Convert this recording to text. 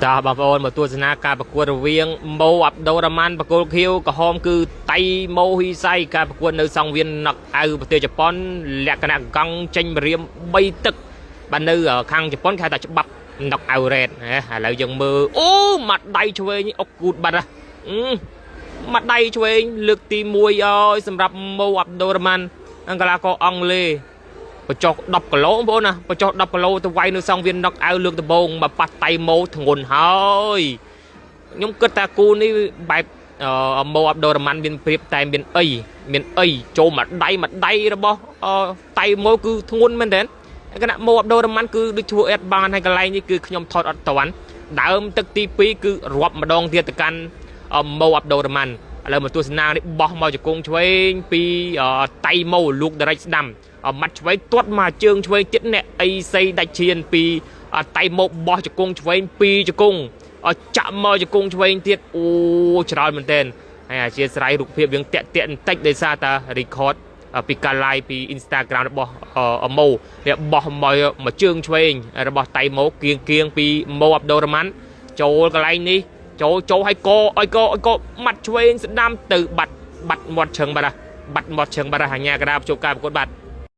តោះបងប្អូនមកទស្សនាការប្រកួតរវាងម៉ូអាប់ដូរ៉ាម៉ាន់បកគលខៀវក្រហមគឺតៃម៉ូហ៊ីសៃការប្រកួតនៅសង្វៀនណុកអៅប្រទេសជប៉ុនលក្ខណៈកង់ចេញម្រាម3ទឹកបាទនៅខាងជប៉ុនគេហៅថាច្បាប់ណុកអៅរ៉េតឥឡូវយើងមើលអូម៉ាត់ដៃឆ្វេងអុកគូតបាត់ហ៎ម៉ាត់ដៃឆ្វេងលើកទី1អើយសម្រាប់ម៉ូអាប់ដូរ៉ាម៉ាន់កីឡាករអង់គ្លេសបញ្ចុះ10គីឡូបងប្អូនណាបញ្ចុះ10គីឡូទៅវាយនៅសង្វៀនណុកអៅលើកដំបូងមកប៉ះតៃម៉ូធ្ងន់ហើយខ្ញុំគិតថាគូនេះបែបម៉ូអាប់ដូរ៉ាម៉ាន់មានព្រៀបតែមានអីចូលមួយដៃមួយដៃរបស់តៃម៉ូគឺធ្ងន់មែនទែនគណៈម៉ូអាប់ដូរ៉ាម៉ាន់គឺដូចធ្វើអត់បានហើយកន្លែងនេះគឺខ្ញុំថតអត់តាន់ដើមទឹកទី2គឺរាប់ម្ដងទៀតទៅកាន់ម៉ូអាប់ដូរ៉ាម៉ាន់ឥឡូវមកទស្សនានេះបោះមកជង្គង់ឆ្វេងពីតៃម៉ូលូកដរិចស្ដាំម៉ាត់ឆ្វេងទាត់មកជើងឆ្វេងទៀតអ្នកអីសីដាច់ឈានពីតៃម៉ូបោះជង្គង់ឆ្វេងពីរជង្គង់ចាក់មកជង្គង់ឆ្វេងទៀតអូច្រើនមែនទែនហើយអធិស្ឋានរូបភាពយើងតាក់តាក់បន្តិចដោយសារតា record ពីការ live ពី Instagram របស់ម៉ូនេះបោះមកជើងឆ្វេងរបស់តៃម៉ូគៀងគៀងពីម៉ូអាប់ដូរ៉ាម៉ាន់ចូលកន្លែងនេះចូលចូលឲ្យកឲ្យកឲ្យកម៉ាត់ឆ្វេងស្ដាំទៅបាត់បាត់មាត់ឈឹងបាត់បាត់មាត់ឈឹងបាត់អញ្ញាកដាជួបការប្រកួតបាត់